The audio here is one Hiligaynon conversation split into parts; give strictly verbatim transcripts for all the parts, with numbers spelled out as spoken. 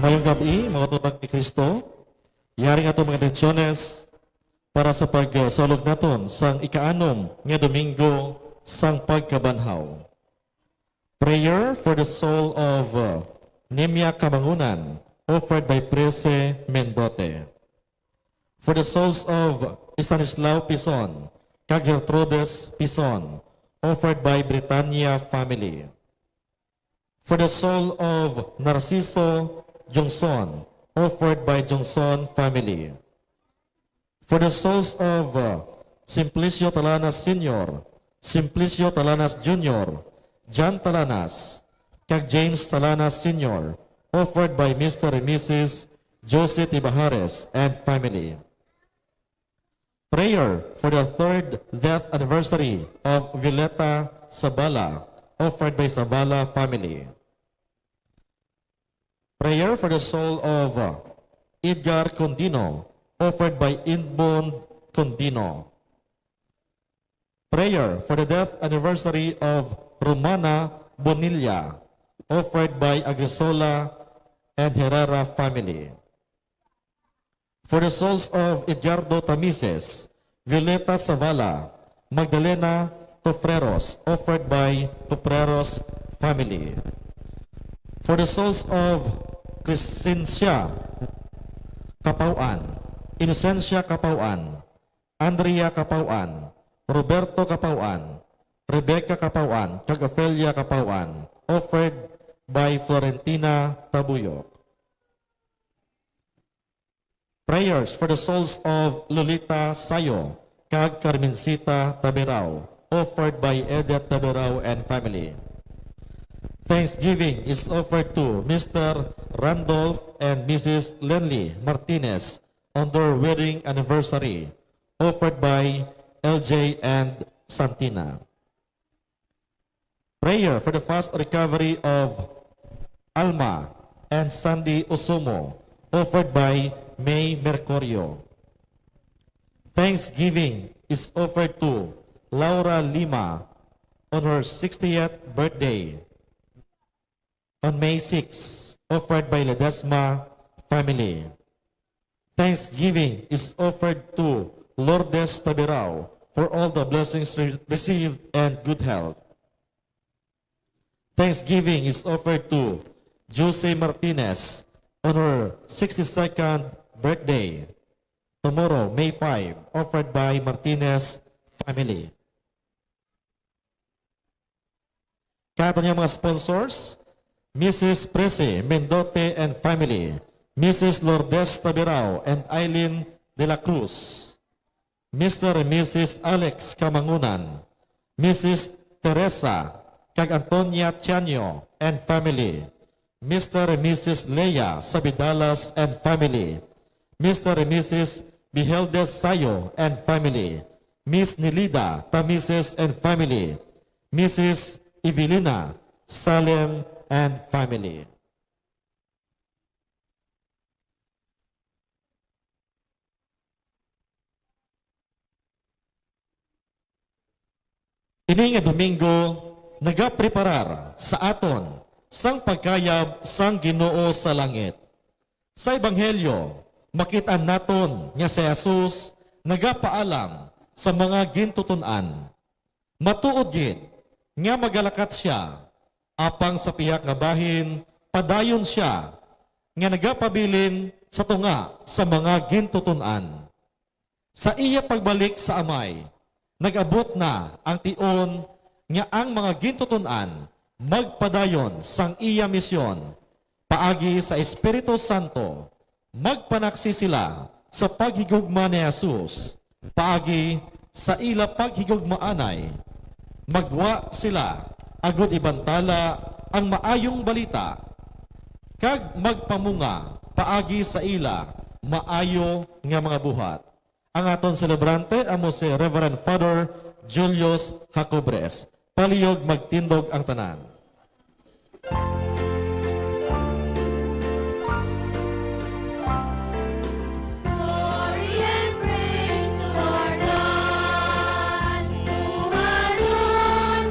Mayong gab-i, mga utod ni Cristo. Yari nga itong mga intensyones para sa pagsaulog naton sang ikaanom nga Domingo sang Pagkabanhaw. Prayer for the soul of, uh, Nimia Kamangunan, offered by Prese Mendote. For the souls of Estanislao Pison kag Gertrudes Pison, offered by Britannia family. For the soul of Narciso Jongson, offered by Jongson family. For the souls of, uh, Simplicio Talanas Senior, Simplicio Talanas Junior, John Talanas, kag James Talanas Senior, offered by Mister and Missus Josie Tibajares and family. Prayer for the third death anniversary of Violeta Sabala, offered by Sabala family. Prayer for the soul of, uh, Edgar Condino, offered by Edmond Condino. Prayer for the death anniversary of Romana Bonilla, offered by Agrisola and Herrera family. For the souls of Edgardo Tamises, Violeta Savala, Magdalena Tofreros, offered by Tofreros family. For the souls of Crescencia Capauan, Inocencia Capauan, Andrea Capauan, Roberto Capauan, Rebecca Capauan, kag Ofelia Capauan, offered by Florentina Tabuyok. Prayers for the souls of Lolita Sayo kag Carmencita Tabirao, offered by Edith Tabirao and family. Thanksgiving is offered to Mister Randolph and Missus Lenly Martinez on their wedding anniversary, offered by L J and Santina. Prayer for the fast recovery of Alma and Sandy Osumo, offered by May Mercurio. Thanksgiving is offered to Laura Lima on her sixtieth birthday on May six, offered by Ledesma family. Thanksgiving is offered to Lourdes Tabirao for all the blessings re-, received and good health. Thanksgiving is offered to Jose Martinez on her sixty-second birthday, tomorrow, May five, offered by Martinez family. Kag aton nga mga sponsors, Missus Prese Mendote and family, Missus Lourdes Tabirao and Eileen de la Cruz, Mister and Missus Alex Kamangunan, Missus Teresa kag Antonia Tianyo and family, Mister and Missus Leia Sabidalas and family, Mister and Missus Biheldes Sayo and family, Miss Nilida Tamises and family, Missus Evelina Salem and family. Ini nga Domingo nagapreparar sa aton sang pagkayab sang Ginoo sa langit. Sa Ebanghelyo, makit-an naton nga si Jesus nagapaalam sa mga gintuton-an. Matuod gid nga magalakat sia, apang sa pihak nga bahin padayon sia nga nagapabilin sa tunga sa mga gintuton-an. Sa iya pagbalik sa Amay, nag-abot na ang tion nga ang mga gintuton-an magpadayon sang iya misyon. Paagi sa Espiritu Santo, magpanaksi sila sa paghigugma ni Jesus. Paagi sa ila paghigugmaanay, maggwa sila agud ibantala ang Maayong Balita, kag magpamunga paagi sa ila maayo nga mga buhat. Ang aton selebrante amo si Reverend Father Julius Jacobres. Palihog magtindog ang tanan. Glory and praise to our God, who alone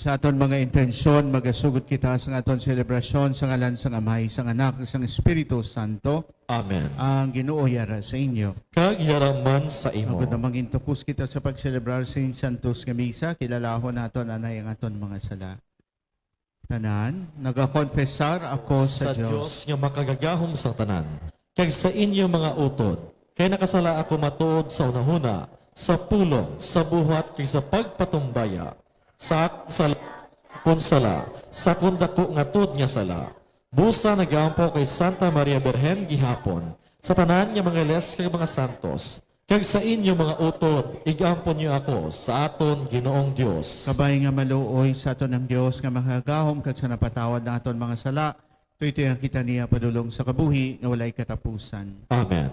Sa aton mga intensyon, magasugot kita sa aton selebrasyon sa ngalan sang Amay, sang Anak, sang Espiritu Santo. Amen. Ang Ginoo yara sa inyo. Kag yara man sa imo. Agod na mangintukos kita sa pagselebrar sing santos nga misa, kilalahon naton anay ang aton mga sala. Tanan, nagakonfesar ako sa Sa Dios. Dios nga makagagahom sang tanan, kag sa inyo mga utod, kay nakasala ako matuod sa hunahuna, sa pulong, sa buhat, kag sa pagpatumbaya, sa akon sala, sa akon daku nga tuod nga sala. Busa nagaampo kay Santa Maria Birhen gihapon, sa tanan nga mga iles kag mga santos, kag sa inyo mga utod, ig-ampon niyo ako sa aton Ginoong Dios. Kabay nga maluoy sa aton ang Dios nga makagahom kag sa napatawad na aton mga sala, tuytoyan kita niya padulong sa kabuhi nga walay katapusan. Amen.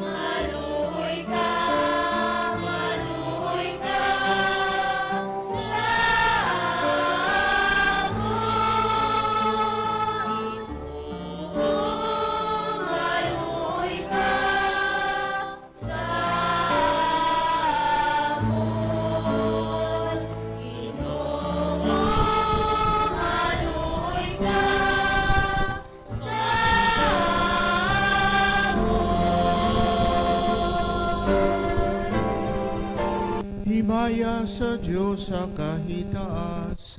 Maluoy ka, maluoy ka sa amon. Ginoo, maluoy ka sa amon. Ginoo, maluoy ka sa amon. Himaya sa Dios sa kahitaasan.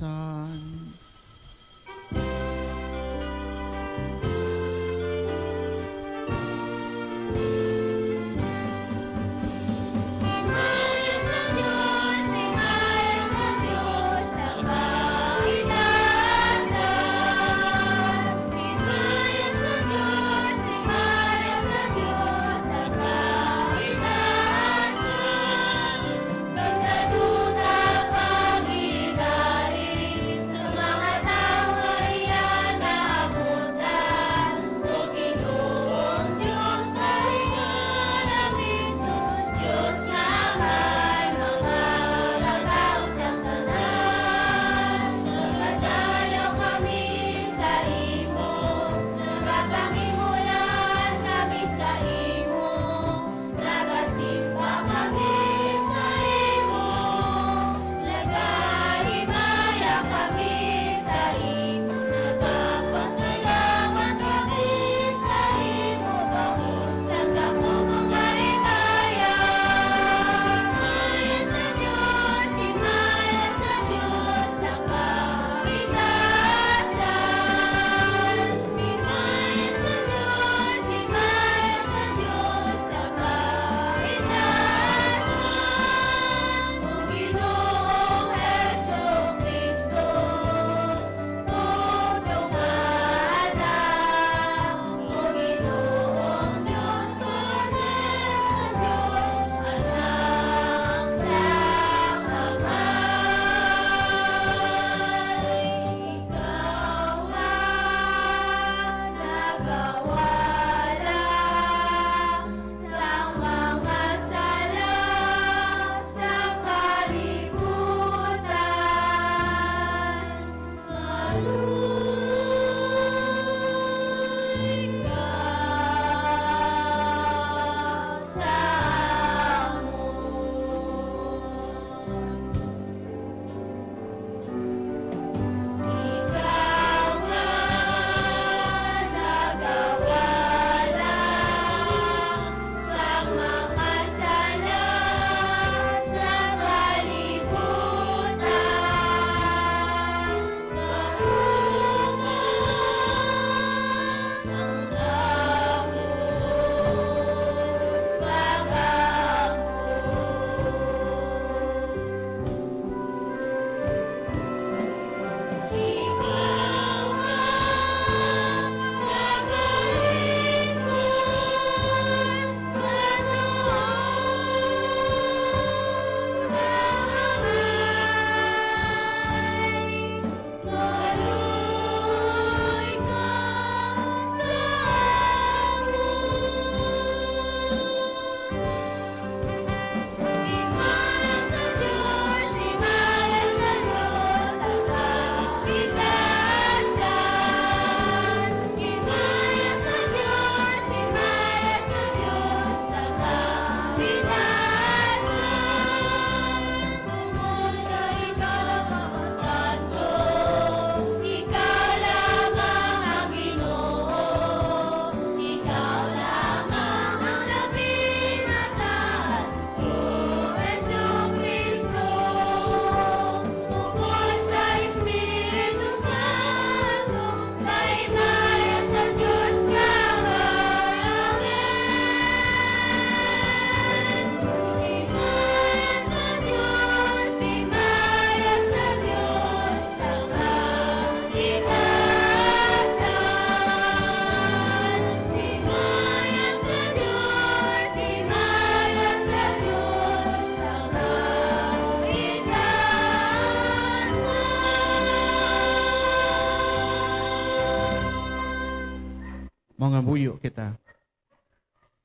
Mangamuyo kita.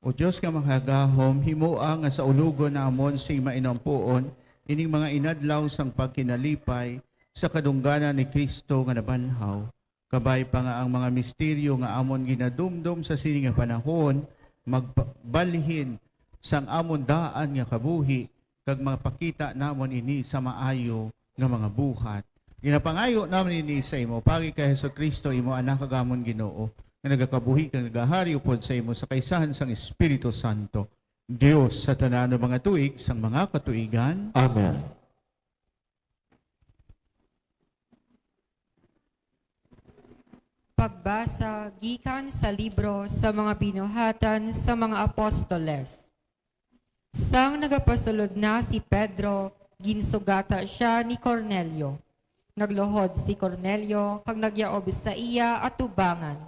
O Dios nga makagagahom, himoa nga saulogon namon sing mainampuon ining mga inadlaw sang pagkinalipay sa kadungganan ni Cristo nga nabanhaw. Kabay pa nga ang mga misteryo nga amon ginadumdom sa sini nga panahon magbalhin sang amon daan nga kabuhi, kag mapakita namon ini sa maayo nga mga buhat. Ginapangayo namon ini sa imo, paagi kay Jesu-Cristo, imo Anak, kag amon Ginoo, nga nagakabuhi kag nagahari upod sa imo sa kaisahan sang Espiritu Santo, Dios sa tanan nga mga tuig sang mga katuigan. Amen. Pagbasa gikan sa libro sa mga Binuhatan sa mga Apostoles. Sang nagapasulod na si Pedro, ginsugata sia ni Cornelio. Nagluhod si Cornelio kag nagyaob sa iya atubangan.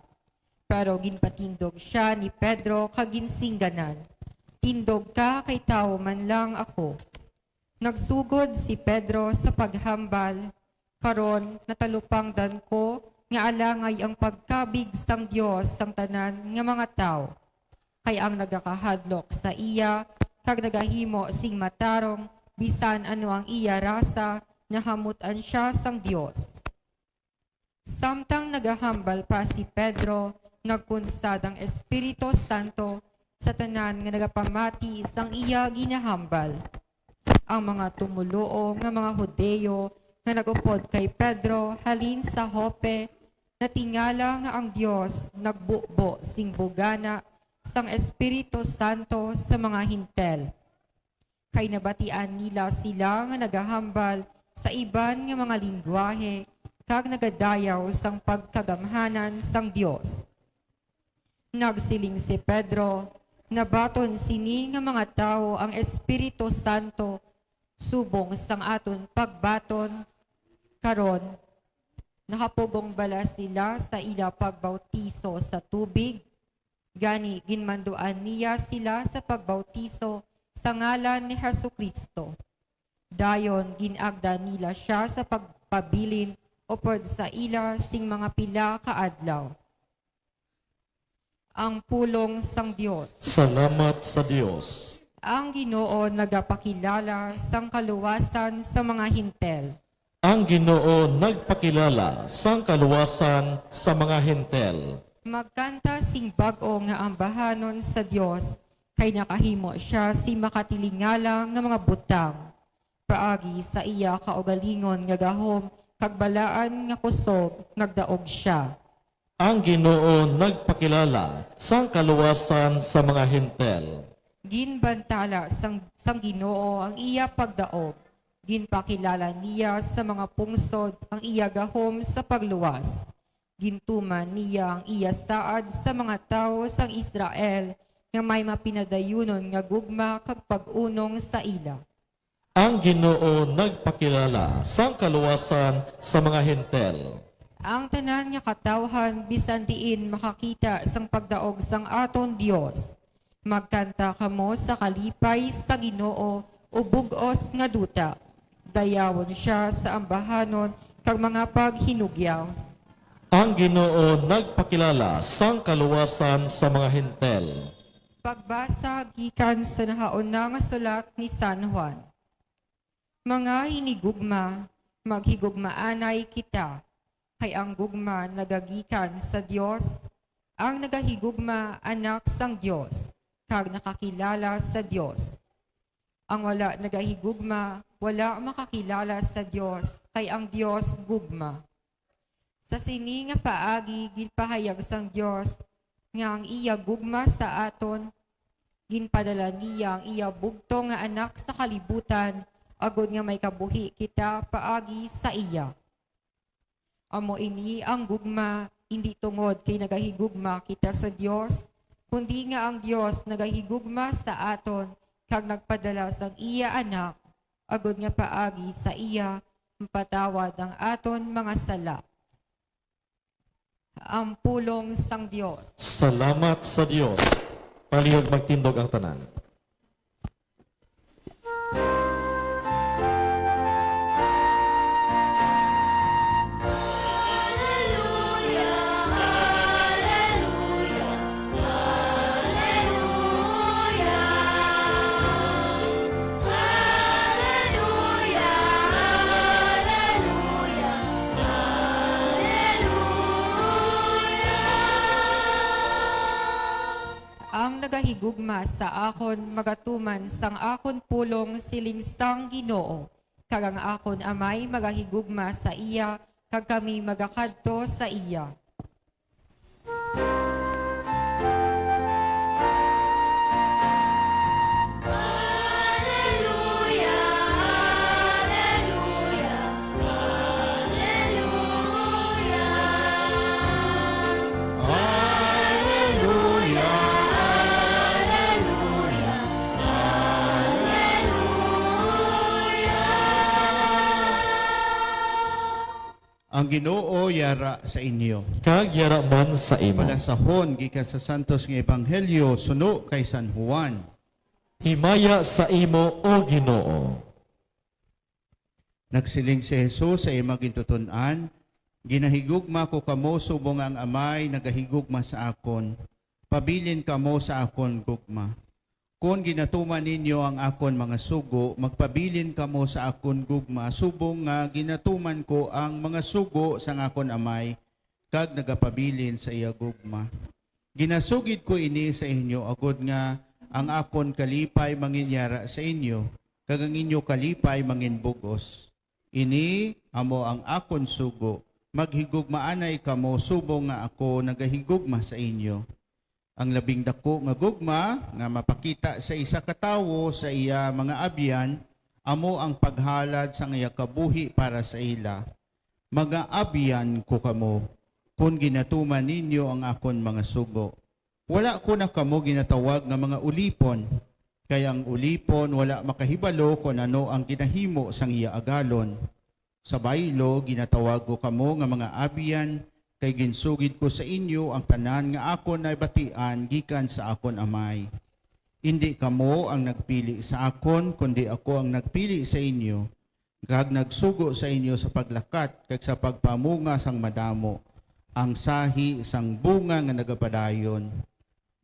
Pero ginpatindog sia ni Pedro kag ginsingganan, "Tindog ka, kay tawo man lang ako." Nagsugod si Pedro sa paghambal, "Karon, natalupangdan ko nga alangay ang pagkabig sang Dios sang tanan nga mga tawo. Kay ang nagakahadlok sa iya kag nagahimo sing matarong bisan ano ang iya rasa, nahamut-an sia sang Dios." Samtang nagahambal pa si Pedro, nagkunsad ang Espiritu Santo sa tanan nga nagapamati sang iya ginahambal. Ang mga tumoluo nga mga Hudiyo nga nag-upod kay Pedro halin sa Joppe natingala nga ang Dios nagbubo sing bugana sang Espiritu Santo sa mga Hentil. Kay nabatian nila sila nga nagahambal sa iban nga mga linggwahe kag nagadayaw sang pagkagamhanan sang Dios. Nagsiling si Pedro, "Nabaton sini nga mga tawo ang Espiritu Santo subong sang aton pagbaton karon. Nakapugong bala sila sa ila pagbautiso sa tubig?" Gani, ginmanduan niya sila sa pagbautiso sa ngalan ni Jesu-Cristo. Dayon, gin-agda nila sia sa pagpabilin upod sa ila sing mga pila ka adlaw. Ang pulong sang Dios. Salamat sa Dios. Ang Ginoo nagapakilala sang kaluwasan sa mga Hentil. Ang Ginoo nagpakilala sang kaluwasan sa mga Hentil. Magkanta sing bag-o nga ambahanon sa Dios, kay nakahimo sia sing makatilingala nga mga butang. Paagi sa iya kaugalingon nga gahom kag balaan nga kusog, nagdaog sia. Ang Ginoo nagpakilala sang kaluwasan sa mga Hentil. Ginbantala sang, sang Ginoo ang iya pagdaog. Ginpakilala niya sa mga pungsod ang iya gahom sa pagluwas. Gintuman niya ang iya saad sa mga tawo sang Israel nga may mapinadayunon nga gugma kag pag-unong sa ila. Ang Ginoo nagpakilala sang kaluwasan sa mga Hentil. Ang tanan nga katawhan bisan diin makakita sang pagdaog sang aton Dios. Magkanta kamo sa kalipay sa Ginoo, O bug-os nga duta. Dayawon sia sa ambahanon kag mga paghinugyaw. Ang Ginoo nagpakilala sang kaluwasan sa mga Hentil. Pagbasa gikan sa nahauna nga sulat ni San Juan. Mga hinigugma, maghigugmaanay kita, kay ang gugma nagagikan sa Dios. Ang nagahigugma anak sang Dios, kag nakakilala sa Dios. Ang wala nagahigugma wala makakilala sa Dios, kay ang Dios gugma. Sa sini nga paagi ginpahayag sang Dios nga ang iya gugma sa aton. Ginpadala niya ang iya bugtong nga Anak sa kalibutan, agod nga may kabuhi kita paagi sa iya. Amo ini ang gugma, indi tungod kay nagahigugma kita sa Dios, kundi nga ang Dios nagahigugma sa aton kag nagpadala sang iya Anak, agod nga paagi sa iya mapatawad ang aton mga sala. Ang pulong sang Dios. Salamat sa Dios. Palihog magtindog ang tanan. magahigugma sa akon magatuman sang akon pulong, siling sang Ginoo, kag ang akon Amay magahigugma sa iya, kag kami magakadto sa iya. Ang Ginoo yara sa inyo. Kag yara man sa imo. Palasahon gikan sa Santos nga Ebanghelyo suno kay San Juan. Himaya sa imo, O Ginoo. Nagsiling si Jesus sa iya mga gintuton-an, "Ginahigugma ko kamo subong nga ang Amay nagahigugma sa akon. Pabilin kamo sa akon gugma. Kon ginatuman ninyo ang akon mga sugo, magpabilin kamo sa akon gugma, subong nga ginatuman ko ang mga sugo sang akon Amay, kag nagapabilin sa iya gugma. Ginasugid ko ini sa inyo, agod nga ang akon kalipay manginyara sa inyo, kag ang inyo kalipay manginbug-os. Ini amo ang akon sugo, maghigugmaanay kamo subong nga ako nagahigugma sa inyo." Ang labing daku nga gugma nga mapakita sa isa ka tawo sa iya mga abyan amo ang paghalad sang iya kabuhi para sa ila. Mga abyan ko kamo, kon ginatuman ninyo ang akon mga sugo. Wala ko na kamo ginatawag nga mga ulipon, kay ang ulipon wala makahibalo kon ano ang ginahimo sang iya agalon. Sa baylo, ginatawag ko kamo nga mga abyan, kay ginsugid ko sa inyo ang tanan nga akon nabatian gikan sa akon Amay. Indi kamo ang nagpili sa akon, kundi ako ang nagpili sa inyo, kag nagsugo sa inyo sa paglakat kag sa pagpamunga sang madamo, ang sahi sang bunga nga nagapadayon.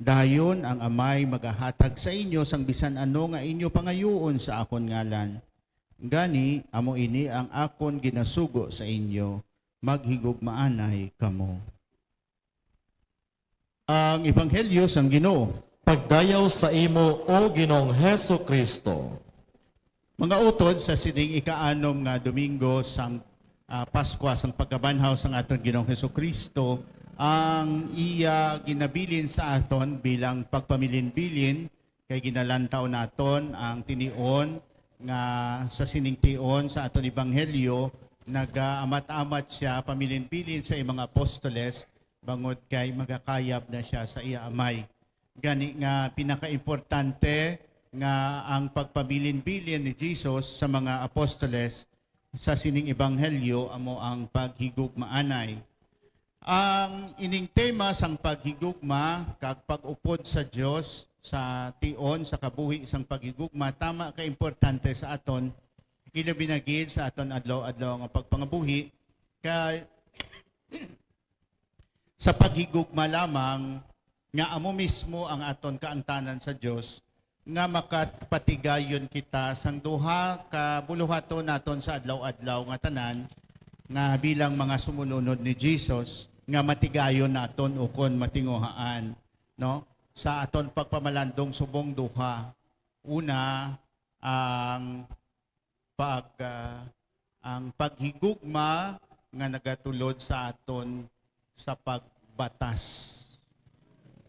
Dayon ang Amay magahatag sa inyo sang bisan ano nga inyo pangayuon sa akon ngalan. Gani, amo ini ang akon ginasugo sa inyo, maghigugmaanay kamo. Ang Ebanghelyo sang Ginoo. Pagdayaw sa imo, O Ginoong Jesu-Cristo. Mga utod, sa sining ikaanom nga Domingo sang, ah, Paskwa sang pagkabanhaw sang aton Ginoong Jesu-Cristo, ang iya ginabilin sa aton bilang pagpamilin-bilin, kay ginalantaw naton ang tinion nga sa sining tion sa aton ebanghelyo, nagaamat-amat sia pamilin-bilin sa iyang mga apostoles, bangod kay magakayab na sia sa iya Amay. Gani nga pinakaimportante nga ang pagpabilin-bilin ni Jesus sa mga apostoles sa sining ebanghelyo amo ang paghigugmaanay. Ang ining tema sang paghigugma kag pag-upod sa Dios sa tion sa kabuhi sang paghigugma tama ka importante sa aton, ilabi na gid sa aton adlaw-adlaw nga pagpangabuhi, kay sa paghigugma lamang nga amo mismo ang aton kaangtanan sa Dios, nga makapatigayon kita sang duha ka buluhaton naton sa adlaw-adlaw nga tanan, nga bilang mga sumulunod ni Jesus, nga matigayon naton ukon matinguhaan, no? Sa aton pagpamalandong subong duha. Una, ang pag, ah, ang paghigugma nga nagatulod sa aton sa pagbatas.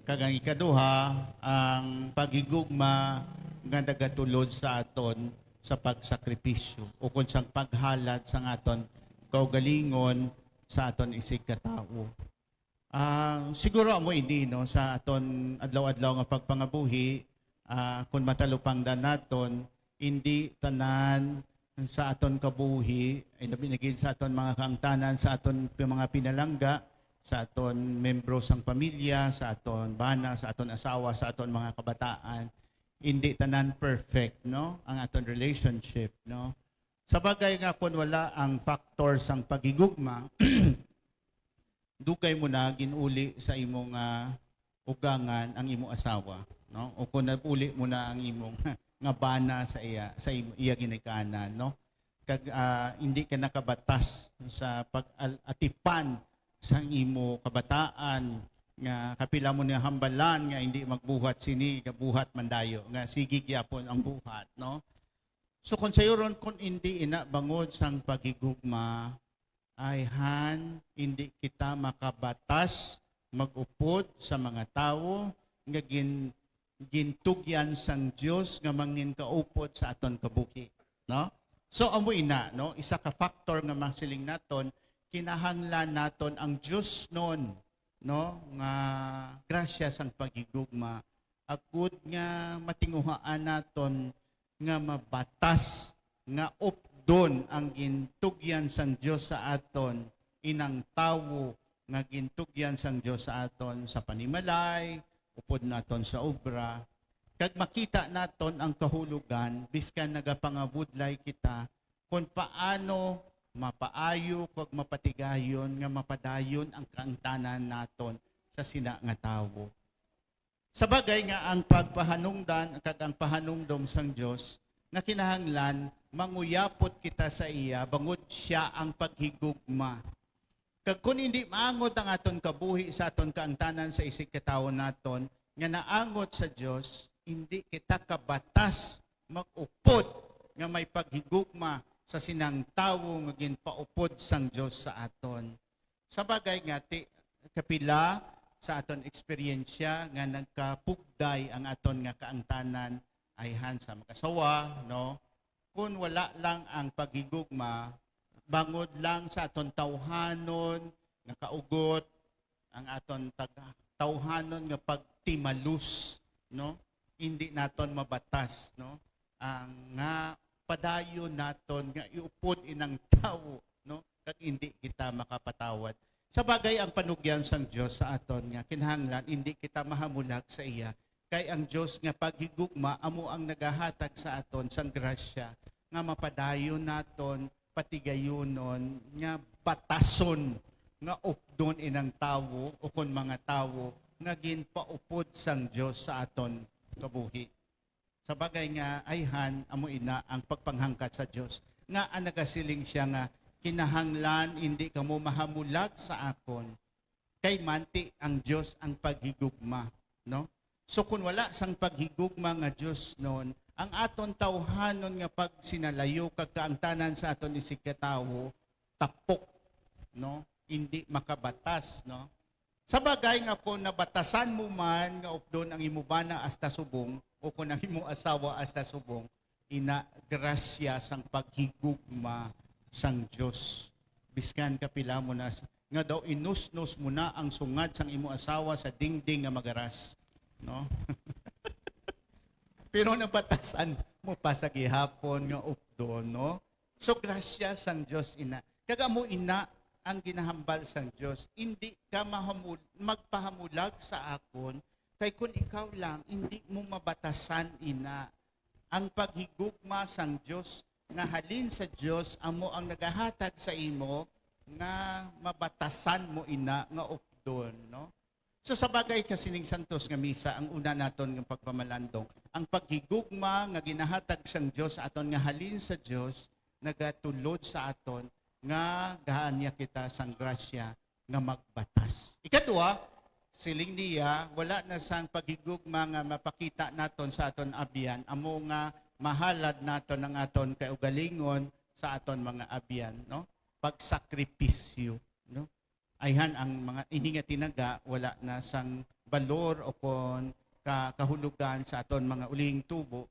Kag ang ikaduha, ang paghigugma nga nagatulod sa aton sa pagsakripisyo, ukon sang paghalad sang aton kaugalingon sa aton isigkatawo. Ah, siguro amo ini, no, sa aton adlaw-adlaw nga pagpangabuhi, ah, kun matalupangdan naton, indi tanan sa aton kabuhi, ay labi na gid sa aton mga kaangtanan, sa aton pi-, mga pinalangga, sa aton membro sang pamilya, sa aton bana, sa aton asawa, sa aton mga kabataan, indi tanan perfect, no, ang aton relationship, no. Sa bagay nga, kun wala ang factor sang paghigugma, dugay mo na ginuli sa imong, ah, ugangan ang imong asawa, no? O kung nag-uli mo na ang imong nga bana sa iya, sa im-, iya ginikanan, no? Kag, ah, hindi ka nakabatas sa pag-atipan sang imo kabataan, nga kapila mo niya hambalan nga hindi magbuhat sini, gabuhat man dayo, nga sige gyapon ang buhat, no? So, kung sayuron, kung hindi ina bangod sang paghigugma, ayhan, hindi kita makabatas mag-upod sa mga tawo nga gin-, gintugyan sang Dios nga mangin kaupod sa aton kabuhi, no? So, amo ina, no? Isa ka factor nga masiling naton, kinahanglan naton ang Dios non, no, nga grasya sang paghigugma, agud nga matinguhaan naton nga mabatas nga updon ang gintugyan sang Dios sa aton, inang tawo nga gintugyan sang Dios sa aton sa panimalay, upod naton sa obra, kag makita naton ang kahulogan biskan nagapangabudlay kita kon paano mapaayo kag mapatigayon nga mapadayon ang kaangtanan naton sa sina nga tawo. Sa bagay nga ang pagpahanungdan kag ang pahanumdom sang Dios nga kinahanglan manguyapot kita sa iya bangod sia ang paghigugma. Kag kon indi maangot ang aton kabuhi sa aton kaangtanan sa isigkatawo naton nga naangot sa Dios, indi kita kabatas mag-upod nga may paghigugma sa sinang tawo nga ginpaupod sang Dios sa aton. Sa bagay nga ti kapila sa aton eksperyensya nga nagkapugday ang aton nga kaangtanan, ayhan sa mag-asawa, no? Kun wala lang ang paghigugma bangod lang sa aton tawhanon nga kaugot, ang aton tag-, tawhanon nga pagtimalos, no? Hindi naton mabatas, no? Ang nga padayon naton nga iupod inang tawo, no? Kag hindi kita makapatawad. Sa bagay, ang panugyan sang Dios sa aton nga kinahanglan, hindi kita mahamulag sa iya. Kay ang Dios nga paghigugma amo ang nagahatag sa aton sang grasya nga mapadayon naton patigayunon nga batason nga updon inang tawo ukon mga tawo nga ginpaupod sang Dios sa aton kabuhi. Sa bagay nga ayhan, amo ina ang pagpanghangkat sa Dios, nga ang nagasiling siya nga, "Kinahanglan indi kamo mahamulag sa akon, kay manti ang Dios ang paghigugma," no? So, kun wala sang paghigugma nga Dios non, ang aton tawhanon nga pagsinalayo kag kaangtanan sa aton isigkatawo, tapok, no? Indi makabatas, no? Sa bagay nga, kun nabatasan mo man nga updon ang imo bana hasta subong, o kun ang imo asawa hasta subong, ina, grasya sang paghigugma sang Dios. Biskan kapila mo na s-, nga daw inusnos mo na ang sungad sang imo asawa sa dingding nga magaras, no? Pero nabatasan mo pa sa gihapon nga updon, no? So, grasya sang Dios ina. Kag amo ina ang ginahambal sang Dios, "Indi ka mahamul-, magpahamulag sa akon, kay kun ikaw lang, indi mo mabatasan ina." Ang paghigugma sang Dios nga halin sa Dios amo ang nagahatag sa imo nga mabatasan mo ina nga updon, no? So, sa bagay ka sining santos nga misa, ang una naton nga pagpamalandong, ang paghigugma nga ginahatag sang Dios sa aton nga halin sa Dios, nagatulod sa aton nga gahan niya kita sang grasya nga magbatas. Ikadua, siling niya, wala na sang paghigugma nga mapakita naton sa aton abyan, amo nga mahalad naton ang aton kaugalingon sa aton mga abyan, no? Pagsakripisyo, no? Ayhan ang mga ini nga tinaga, wala na sang balor o kon ka-, kahulugan sa aton mga ulihing tubo,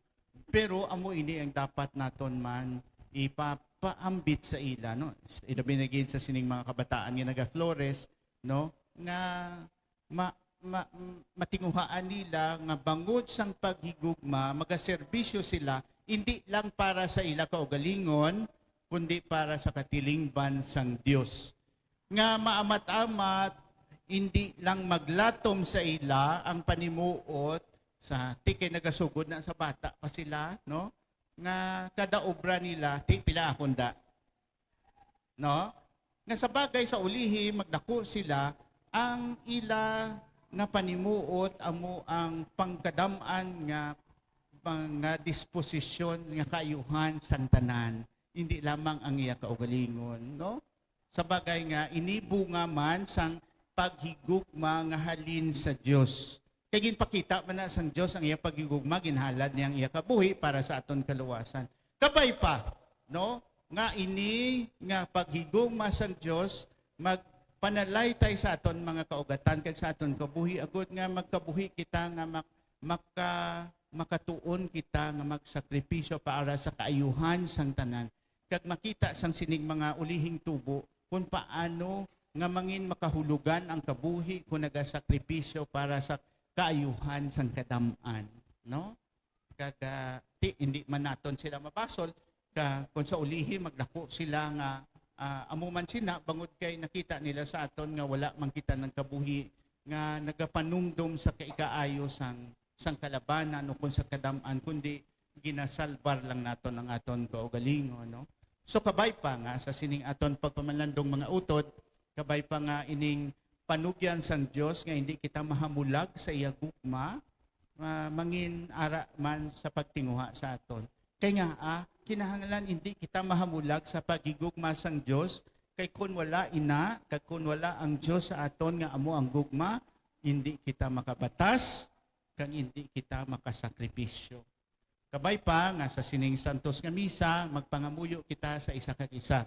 pero amo ini ang dapat naton man ipapaambit sa ila, no? Ilabi na gid sa sining mga kabataan nga naga-flores, no? Nga ma-, ma-, matinguhaan nila nga bangod sang paghigugma, magaserbisyo sila, indi lang para sa ila kaugalingon, kundi para sa katilingban sang Dios. Nga maamat-amat, indi lang maglatom sa ila ang panimuot sa, ti kay nagasugod na sa bata pa sila, no? Nga kada obra nila, ti pila akon da. No? Nga sa bagay sa ulihi, magdako sila, ang ila nga panimuot amo ang pangkadam-an nga mga disposisyon nga kaayuhan sang tanan, hindi lamang ang iya kaugalingon, no? Sa bagay nga, ini bunga man sang paghigugma nga halin sa Dios. Kay ginpakita man na sang Dios ang iya paghigugma, ginhalad niya ang iya kabuhi para sa aton kaluwasan. Kabay pa, no, nga ini nga paghigugma sang Dios magpanalaytay sa aton mga kaugatan kag sa aton kabuhi, agud nga magkabuhi kita nga mak-, maka-, makatuon kita nga magsakripisyo para sa kaayuhan sang tanan, kag makita sang sining mga ulihing tubo kung paano nga mangin makahulugan ang kabuhi kung nagasakripisyo para sa kaayuhan sang kadam-an, no? Kag, ah, ti, hindi man naton sila mabasol, ka, kung sa ulihi, magdako sila nga, ah, amo man sina, bangod kay nakita nila sa aton nga wala man kita nagkabuhi nga nagapanumdom sa kaikaayo sang, sang kalabanan o kung sa kadam-an, kundi ginasalbar lang naton ang aton kaugalingon, no? So, kabay pa nga sa sining aton pagpamalandong mga utod, kabay pa nga ining panugyan sang Dios nga hindi kita mahamulag sa iya gugma, ah, mangin ara man sa pagtinguha sa aton. Kay nga, ah, kinahanglan hindi kita mahamulag sa paghigugma sang Dios, kay kun wala ina, kag kun wala ang Dios sa aton nga amo ang gugma, hindi kita makabatas, kag hindi kita makasakripisyo. Kabay pa nga sa sining santos nga misa, magpangamuyo kita sa isa kag isa.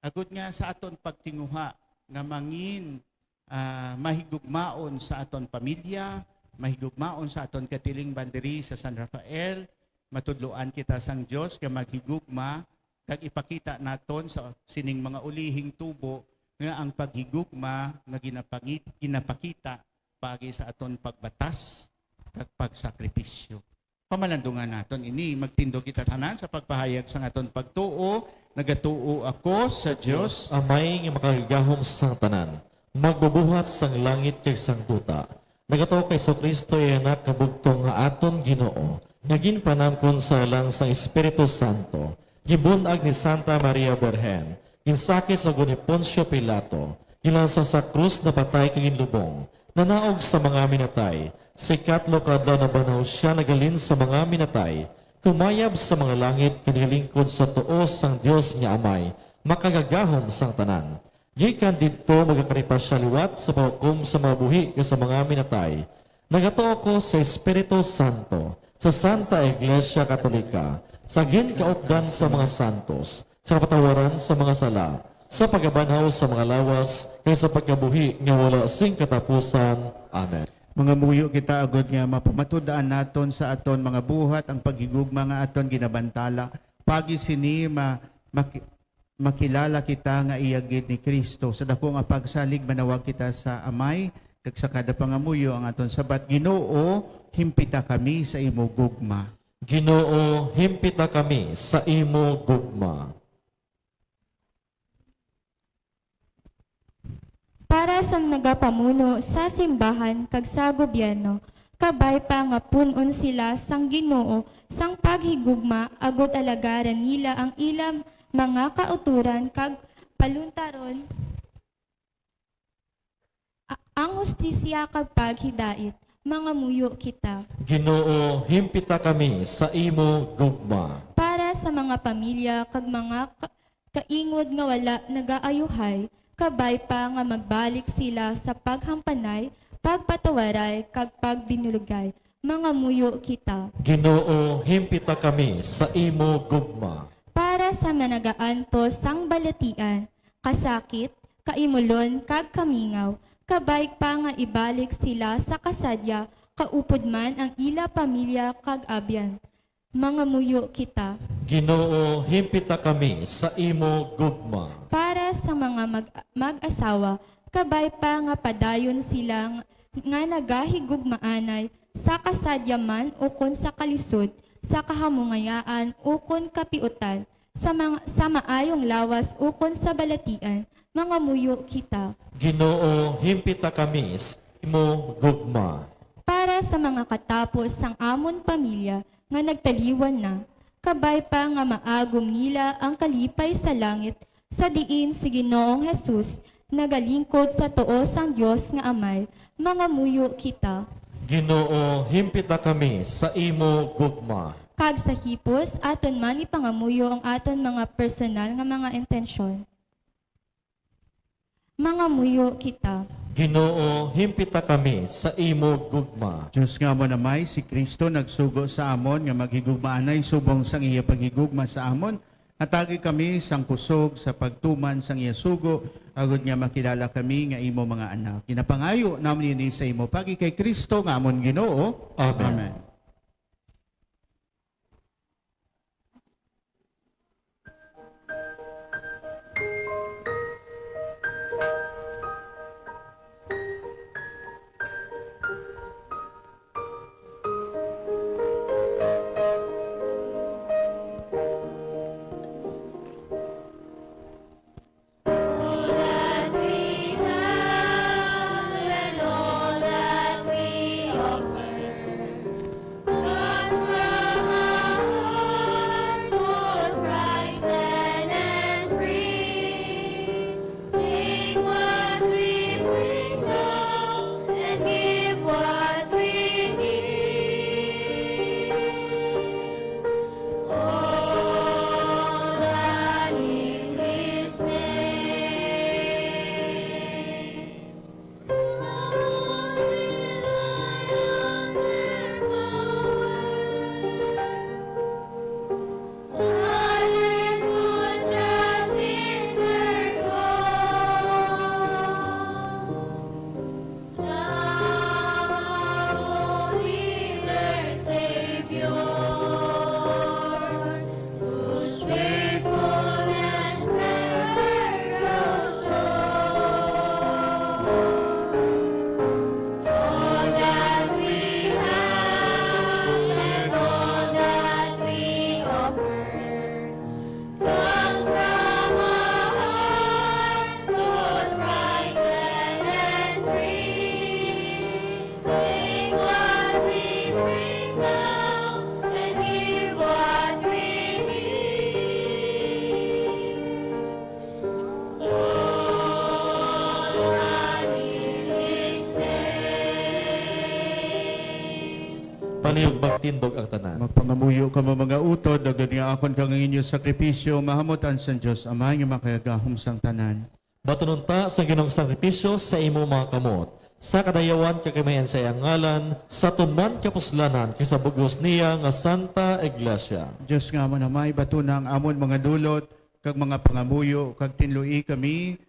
Agud nga sa aton pagtinguha nga mangin, ah, mahigugmaon sa aton pamilya, mahigugmaon sa aton katilingban diri sa San Rafael, matudloan kita sang Dios nga maghigugma kag ipakita naton sa sining mga ulihing tubo nga ang paghigugma nga ginapangi-, ginapakita paagi sa aton pagbatas kag pagsakripisyo. Pamalandungan naton ini. Magtindog kita tanan sa pagpahayag sang aton pagtuo. Nagatuo ako sa Dios. Amay nga makagagahom sang tanan, magbubuhat sang langit kag sang duta. Nagatuo kay Jesu-Cristo, iya Anak nga bugtong, nga aton Ginoo, nga ginpanamkon sa alang sang Espiritu Santo, gibun-ag ni Santa Maria Birhen, ginsakit sa gun ni Poncio Pilato, ginlansang sa krus, napatay kag ginlubong, nanaog sa mga minatay, sa ikatlo ka adlaw nabanhaw sia, naghalin sa mga minatay, kumayab sa mga langit, kag nagalingkod sa tuo sang Dios nga Amay, makagagahom sang tanan. Gikan didto, magakari pa sia liwat sa paghukom sa mga buhi kag sa mga minatay. Nagatuo ko sa Espiritu Santo, sa Santa Iglesia Katolika, sa ginkaupdan sa mga santos, sa kapatawaran sa mga sala, sa pagkabanhaw sa mga lawas, kag sa pagkabuhi nga wala sing katapusan. Amen. Mangamuyo kita agud nga mapamatud-an naton sa aton mga buhat ang paghigugma nga aton ginabantala. Paagi sini ma-, maki-, makilala kita nga iya gid ni Cristo. Sa dako nga pagsalig, manawag kita sa Amay, kag sa kada pangamuyo ang aton sabat: Ginoo, himpita kami sa imo gugma. Ginoo, himpita kami sa imo gugma. Para sa nagapamuno sa simbahan kag sa gobyerno, kabay pa nga pun-on sila sang Ginoo sang paghigugma, agud alagaran nila ang ila mga kautoran kag paluntaron a-, ang hustisya kag paghidait. Mangamuyo kita. Ginoo, himpita kami sa imo gugma. Para sa mga pamilya kag mga ka-, kaingod nga wala nagaayuhay, kabay pa nga magbalik sila sa paghampanay, pagpatawaray, kag pagbinulogay. Mangamuyo kita. Ginoo, himpita kami sa imo gugma. Para sa mga nagaantos sang balatian, kasakit, kaimulon, kag kamingaw, kabay pa nga ibalik sila sa kasadya, kaupod man ang ila pamilya kag abyan. Mangamuyo kita. Ginoo, himpita kami sa imo gugma. Para sa mga mag-, mag-asawa, kabay pa nga padayon sila ng-, nga nagahigugmaanay sa kasadya man ukon sa kalisod, sa kahamungayaan ukon kapiutan, sa mga, sa maayong lawas ukon sa balatian, mangamuyo kita. Ginoo, himpita kami sa imo gugma. Para sa mga katapo sang amon pamilya nga nagtaliwan na, kabay pa nga maagom nila ang kalipay sa langit, sa diin si Ginoong Jesus nagalingkod sa tuo sang Dios nga Amay, mangamuyo kita. Ginoo, himpita kami sa imo gugma. Kag sa hipos, aton man ipangamuyo ang aton mga personal nga mga intensyon. Mangamuyo kita. Ginoo, himpita kami sa imo gugma. Dios nga amo na may si Cristo nagsugo sa amon nga maghigugmaanay subong sang iya paghigugma sa amon, hatagi kami sang kusog sa pagtuman sang iya sugo, agod nga makilala kami nga imo mga anak. Ginapangayo namon ini sa imo pagi kay Cristo nga amon Ginoo. Amen. Amen. All that we have and all that we offer comes from a heart both right and free. Take what we bring now and give what we need. All that in His name. Some rely on their power, others put trust in their God. Some hope in their Savior, whose faithfulness never grows old. All that we have and all that we offer comes from a heart both right and free. Take what we bring now and give what we need. All that in His name. Palihog magtindog ang tanan. Magpangamuyo kamo, mga utod, agod nga akon kag ang inyo sakripisyo mahamutan sang Dios Amay nga makagagahom sang tanan. Batunon ta sa Ginoong sakripisyo sa imo mga kamot, sa kadayawan kag kamayan sa iyang ngalan, sa tuman kapuslanan kag sa bug-os niya nga Santa Iglesia. Dios nga amo na may batuna ang amon mga dulot kag mga pangamuyo, kag tinloi kami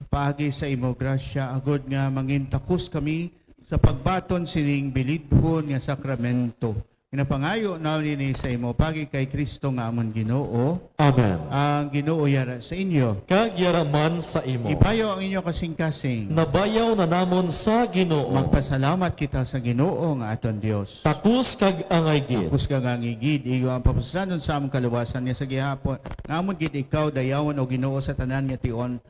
paagi sa imo grasya, agod nga mangin takos kami sa pagbaton sining bilidhon nga sakramento. Ginapangayo namon ini sa imo pagi kay Cristo nga amon Ginoo. Amen. Ang Ginoo yara sa inyo. Kag yara man sa imo. Ibayaw ang inyo kasing-kasing. Nabayaw na namon sa Ginoo. Magpasalamat kita sa Ginoo nga aton Dios. Takos kag angay gid. Takos kag angay gid, iyo ang papusanon sa amon kaluwasan nga sa gihapon nga amon gid ikaw dayawon, O Ginoo, sa tanan nga tion.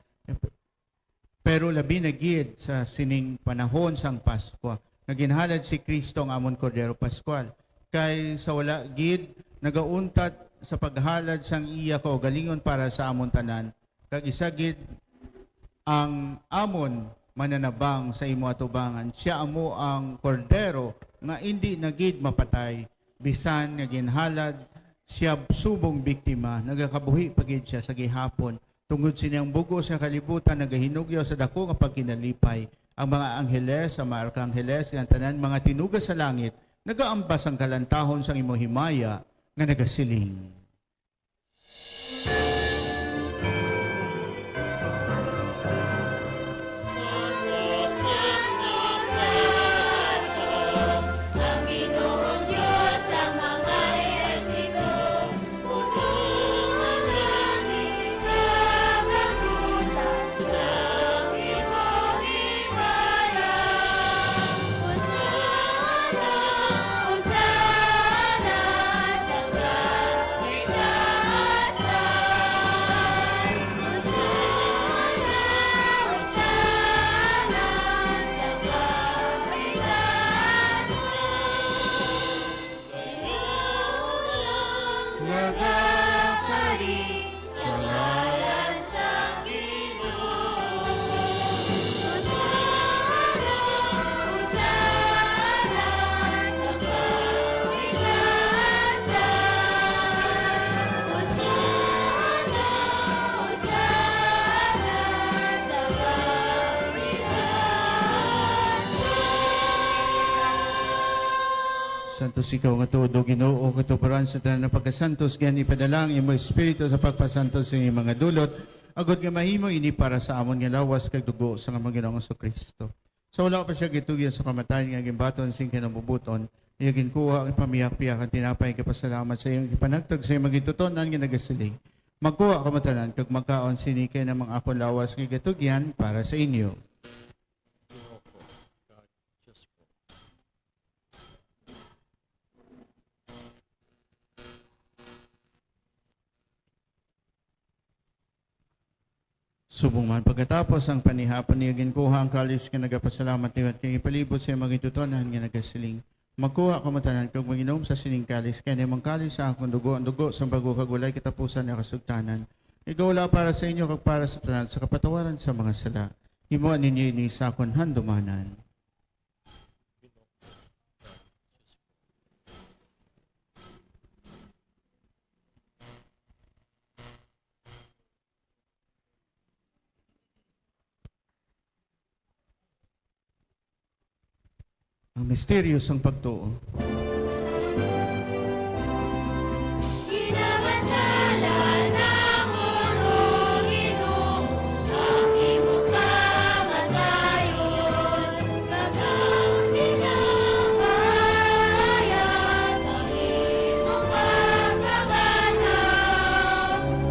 Pero labi na gid sa sining panahon sang Paskwa, nga ginhalad si Cristo nga amon Kordero Pascual, kay sa wala gid nagauntat sa paghalad sang iya kaugalingon para sa amon tanan, kag isa gid ang amon mananabang sa imo atubangan. Sia amo ang Kordero nga indi na gid mapatay, bisan nga ginhalad sia subong biktima, nagakabuhi pa gid sia sa gihapon. Tungod sini ang bug-os nga kalibutan nagahinugyaw sa daku nga pagkinalipay. Ang mga angheles, ang mga arkangheles, kag ang tanan mga tinuga sa langit nagaambas sang kalantahon sang imo himaya nga nagasiling. Santos ikaw nga tuod, O Ginoo, katuparan sa tanan nga pagkasantos, gani ipadala ang imo Espiritu sa pagpasantos sa inyong mga dulot, agod nga mahimo ini para sa amon nga lawas kag dugo sa amon Ginoong Jesu-Cristo. Sa wala pa siya gitugyan sa kamatayon nga ginbaton sing kinamubot-on, iya ginkuha ang pamihak-pihak ang tinapay, ikapasalamot sa imo, ipanagtag sa imo gintutun-an nga nagasiling, "Magkuha kamo tanan kag magkaon sini, kay amo ang akon lawas nga gatugyan para sa inyo." Subong man pagkatapos ang panihapon niya, ginkuha ang kalis nga nagapasalamat liwat kag ipalibot sa iyang mga gintuton-an nga nagasiling, "Magkuha kamo tanan kag mag-inom sa sining kalis, kay amo ang kalis sa akon dugo, ang dugo sang bago kag walay katapusan nga kasugtanan. Igawala para sa inyo kag para sa tanan sa kapatawaran sa mga sala. Himoa ninyo ini sa akon handumanan." Ang misteryo sang pagtuo. Ginabantalan namon, O Ginoo, ang imo kamatayon, kag ang ginapahayag ang imo pagkabanhaw,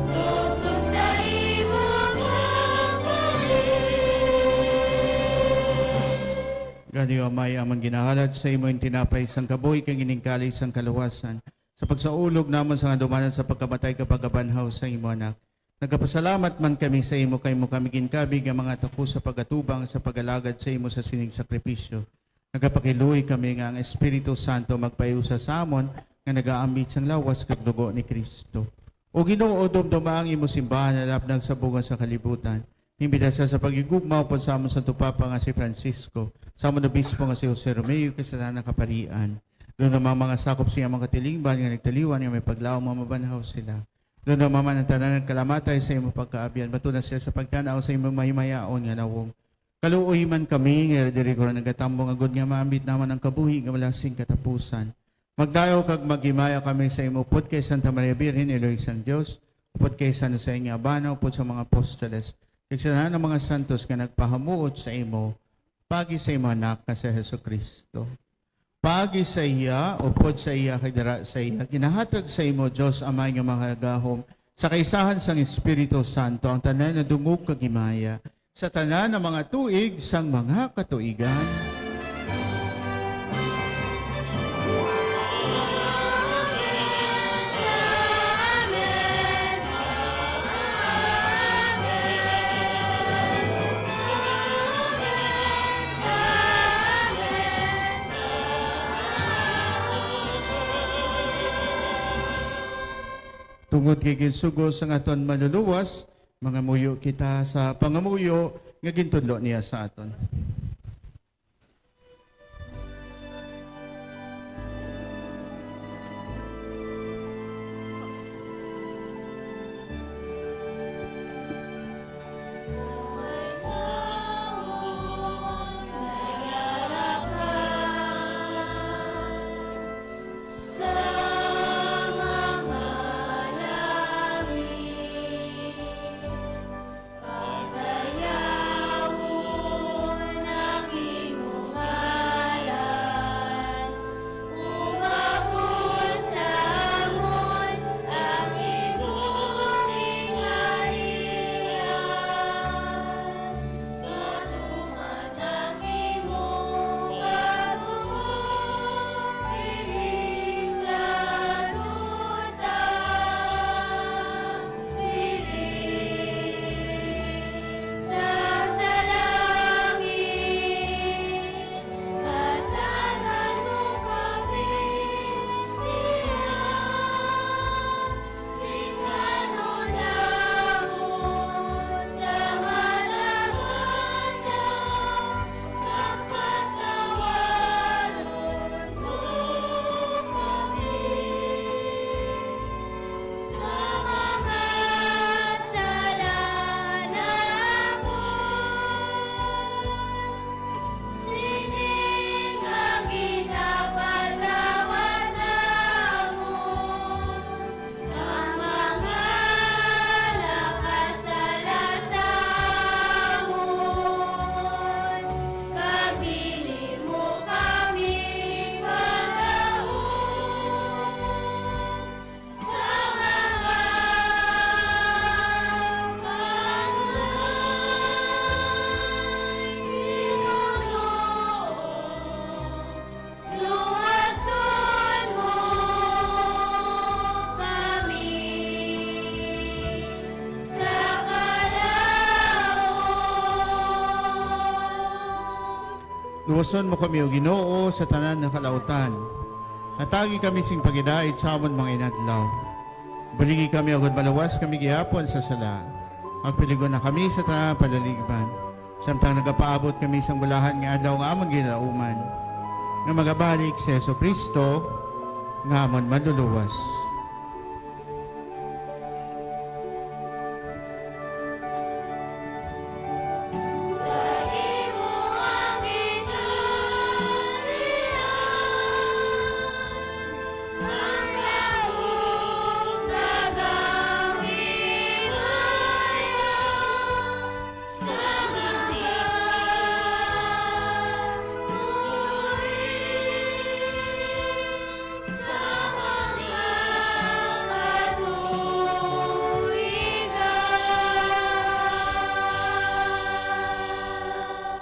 tubtob sa imo pagbalik. Gani, O Amay, amon ginahalad sa imo ang tinapay sang kabuhi kag ining kalis sang kaluwasan, sa pagsaulog namon sa handumanan sa pagkamatay kag pagkabanhaw sa imo Anak. Nagapasalamat man kami sa imo, kay amo kami ginkabig nga mga tapo sa pag-atubang sa pag-alagad sa imo sa sining sakripisyo. Nagapakiluoy kami nga ang Espiritu Santo magpahiusa sa amon nga nagaambit sang lawas kag dugo ni Cristo. O Ginoo, dumduma ang imo simbahan nga nalapnag sa bug-os nga kalibutan. Himbida sia sa paghigugma upod sa amon Santo Papa nga si Francisco, sa amon Obispo nga si Jose Romeo, kag sa tanan nga kaparian. Dumduma ang mga sakop sa iyang mga katilingban nga nagtaliwan, nga may paglaom nga mabanhaw sila. Dumduma man ang tanan nga nagkalamatay sa imo pagkaabyan. Batuna sila sa pagtan-aw sa imo mahimayaon nga nawong. Kaluoyi man kami nga diri karon nagatambong, agod nga maambit namon ang kabuhi nga wala sing katapusan. Magdayaw kag maghimaya kami sa imo upod kay Santa Maria Birhen, Iloy sang Dios, upod kay San Jose nga bana, upod sa mga apostoles, kag sa tanan nga mga santos nga nagpahamuot sa imo, paagi sa imo Anak nga si Jesu-Cristo. Paagi sa iya, upod sa iya, kag dira sa iya, ginahatag sa imo, Dios Amay nga makagagahom, sa kaisahan sang Espiritu Santo, ang tanan nga dungog kag himaya, sa tanan nga mga tuig sang mga katuigan. Tungod kay ginsugo sang aton Manluluwas, mangamuyo kita sa pangamuyo nga gintudlo niya sa aton. Luwason mo kami, O Ginoo, sa tanan nga kalautan. Hatagi kami sing paghidait sa amon mga inadlaw. Buligi kami agod maluwas kami gihapon sa sala. Agpiligon na kami sa tanan nga palaligban, samtang nagapaabot kami sang bulahan nga adlaw nga amon ginalauman, nga magabalik si Jesu-Cristo nga amon Manluluwas. Sa mga tuig, sa mga katuigan.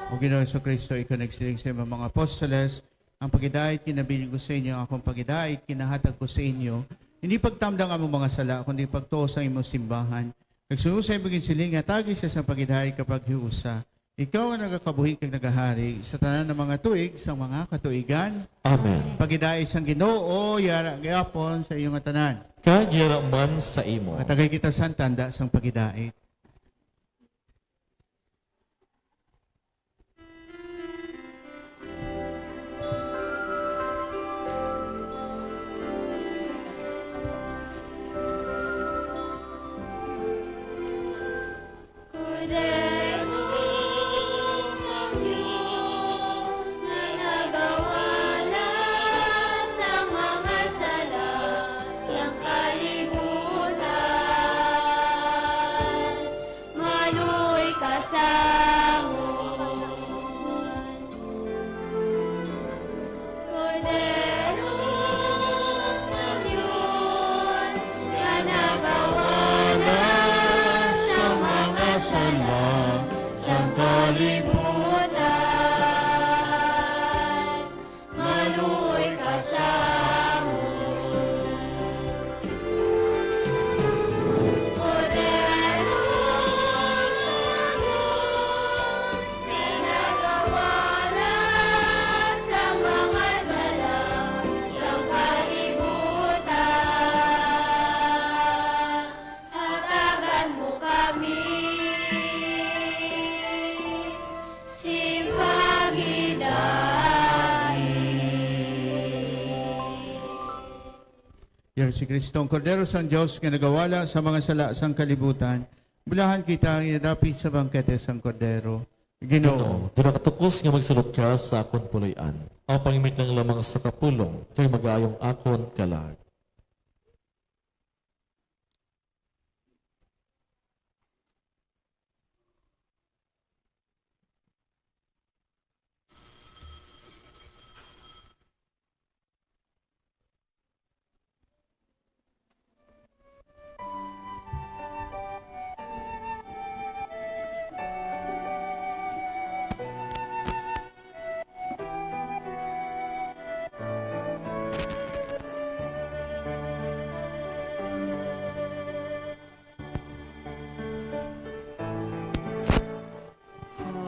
O Ginoong Jesu-Cristo, ikaw nagsiling sa imong mga apostoles, "Ang paghidait ginabilin ko sa inyo, ang akong paghidait ginahatag ko sa inyo. Hindi pagtamdang among mga sala, kundi pagtuo sa imong simbahan." Kag suno sa imong ginsiling, hatagi siya sang paghidait kag paghiusa. Ikaw ang nagakabuhi kag nagahari sa tanan nga mga tuig sang mga katuigan. Amen. Paghidait sang Ginoo, yara gihapon sa inyo nga tanan. Kag yara man sa imo. Hatagi kita sang tanda sang paghidait. Kordero sang Dios nga nagawala sa mga sala sang kalibutan, maluoy ka sa amon. Kordero sang Dios, nga nagawala sa mga sala sang kalibutan, maluoy ka sa amon. Kordero sang Dios, nga nagawala sa mga sala sang kalibutan, hatagan mo kami sing paghidait. Yari si Cristo, ang Kordero sang Dios nga nagawala sa mga sala sang kalibutan. Bulahan kita nga dapit sa bangkete sang Kordero. Ginoo, Ginoo, dira ka tukos nga magsulod ka sa akon puloy-an. Ang pangimit lang lamang sa kapulong kay mag-aayong akon kalag.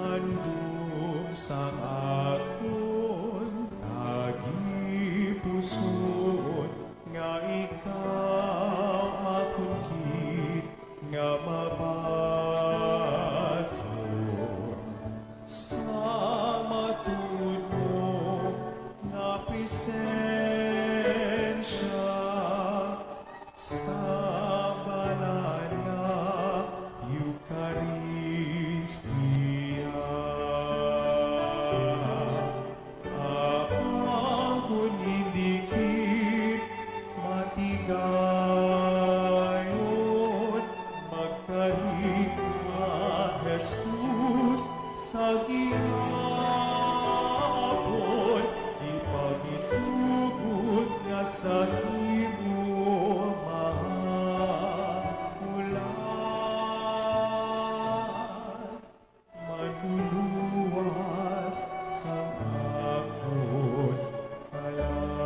Handom sang akon tagipusoon, nga ikaw akon gid nga mabaton. Sa matuod mo nga presensya, sa banal nga Eukaristia. Apan kon hindi gid matigayon, magkari ka, Jesus, sa gihapon, ipangitugot nga sa imo mahahulat. Manluluwas sang akon kalag.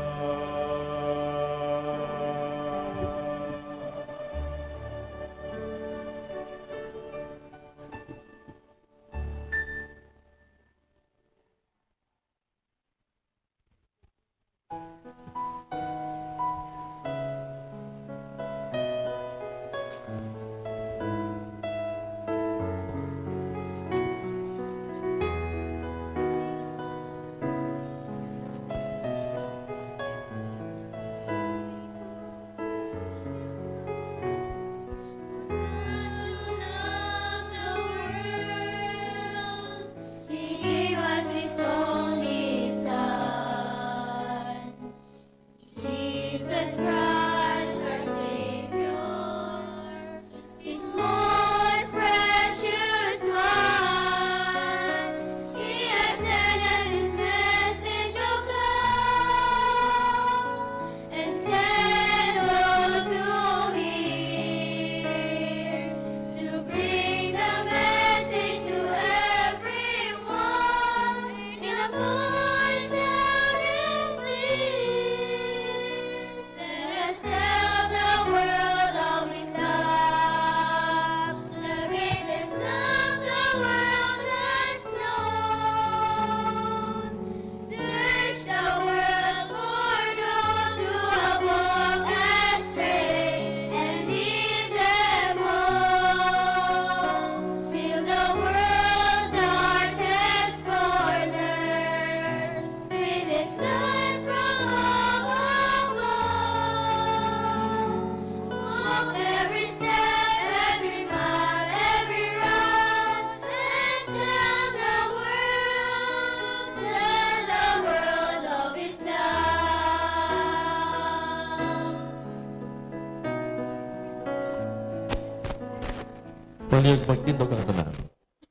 Palihog magtindog ang tanan.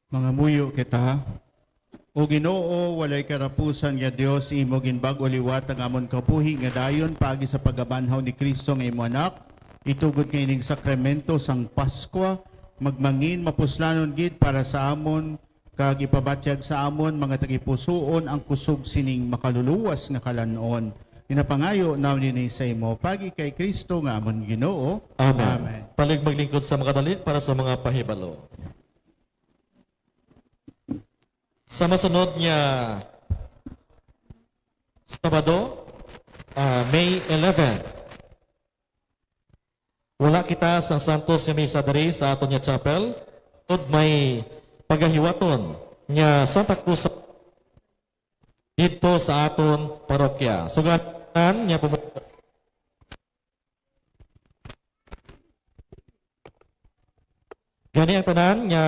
Mangamuyo kita. O Ginoo, walay katapusan nga Dios, imo ginbag-o liwat ang amon kabuhi nga dayon paagi sa pagabanhaw ni Cristo nga imo Anak. Itugod nga ining sakramento sang Paskwa, magmangin mapuslanon gid para sa amon, kag ipabatyag sa amon mga tagipusoon ang kusog sining makaluluwas nga kalan-on. Ginapangayo namon ini sa imo, paagi kay Cristo nga amon Ginoo. Amen. Amen. Palihog maglingkod sa makadali para sa mga pahibalo. Sa masunod nga Sabado, ah, May eleven, wala kita sang Santos nga Misa diri sa aton nga chapel, tungod may pagahiwaton nga Santa Cruz didto sa aton parokya. So, ganahan nga pum- Gani ang tanan nga,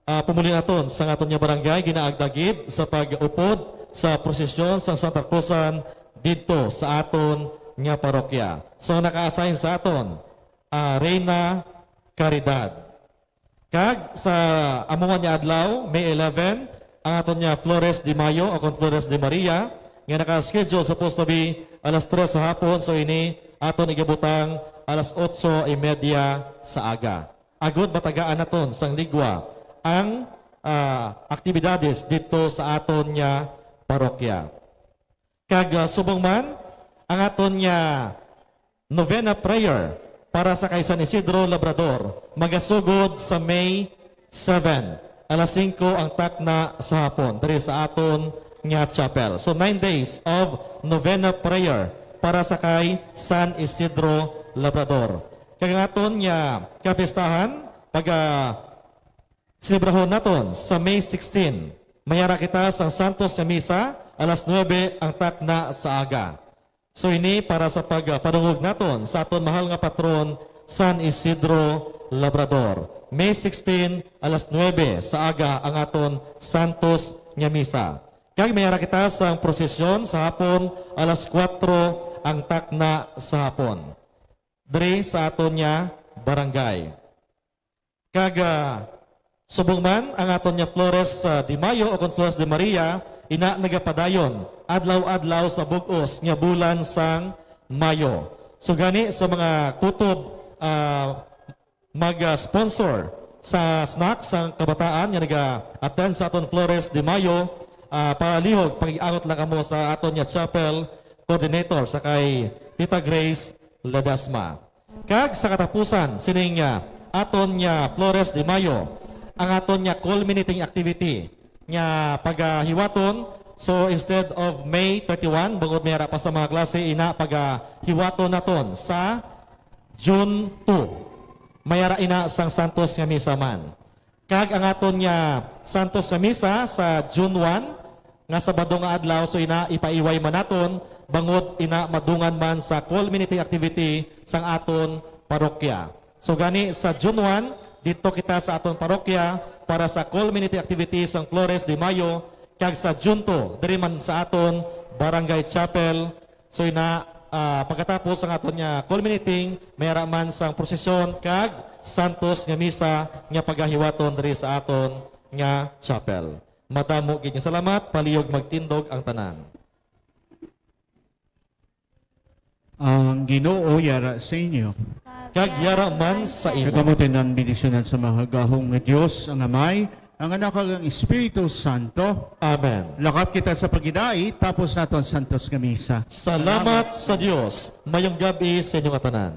ah, pumuli naton sa aton nga barangay ginaagda gid sa pag-upod sa prosesyon sang Santa Cruzan didto sa aton nga parokya. So, naka-assign sa aton, ah, Reina Caridad. Kag sa amo man nga adlaw, May eleven, ang aton nga Flores de Mayo o kon Flores de Maria nga naka-schedule supposed to be alas tres sa hapon, so ini aton igabutang alas otso y media sa aga. Agud matagaan naton sang ligwa ang, ah, aktibidades didto sa aton nga parokya. Kag, ah, subong man, ang aton nga novena prayer para sa kay San Isidro Labrador magasugod sa May seven, alas singko ang takna sa hapon, diri sa aton nga chapel. So, nine days of novena prayer para sa kay San Isidro Labrador. Kag ang aton nga kapistahan, pag, ah, selebrahon naton sa May sixteen. Mayara kita sang Santos nga Misa, alas nuebe ang takna sa aga. So, ini para sa pagpadungog naton sa aton mahal nga patron, San Isidro Labrador. May sixteen, alas nuebe sa aga ang aton Santos nga Misa. Kag mayara kita sang prosesyon sa hapon, alas kuwatro ang takna sa hapon, diri sa aton nga barangay. Kag, ah, subong man ang aton nga Flores, ah, de Mayo o kon Flores de Maria, ina nagapadayon adlaw-adlaw sa bug-os nga bulan sang Mayo. So gani sa mga kutob, ah, mag, ah, sponsor sa snack sang kabataan nga naga-attend sa aton Flores de Mayo, ah, palihog, pag-angot lang kamo sa aton nga chapel coordinator sa kay Tita Grace Ledesma. Kag sa katapusan sining, ah, aton nga Flores de Mayo, ang aton nga culminating activity nga pagahiwaton. So, instead of May thirty-one, bangod may ara pa sa mga klase, ina pagahiwaton naton sa June two. May ara ina sang Santos nga Misa man. Kag ang aton nga Santos nga Misa sa June one, nga Sabado nga adlaw, so ina ipaiway man naton, bangod ina madungan man sa culminating activity sang aton parokya. So gani sa June one, didto kita sa aton parokya para sa culminating activity sang Flores de Mayo, kag sa June two, diri man sa aton Barangay Chapel, so ina, ah, pagkatapos sang aton nga culminating, may ara man sang prosesyon kag Santos nga Misa nga pagahiwaton diri sa aton nga chapel. Madamo gid nga salamat, palihog magtindog ang tanan. Ang Ginoo yara sa inyo. Kag yara man sa imo. Kag amo tanan bendisyonan sa mga gahom nga Dios, ang Amay, ang Anak, kag ang Espiritu Santo. Amen. Lakat kita sa paghidait, tapos nato ang Santos nga Misa. Salamat sa Dios. Mayong gab-i sa inyo nga tanan.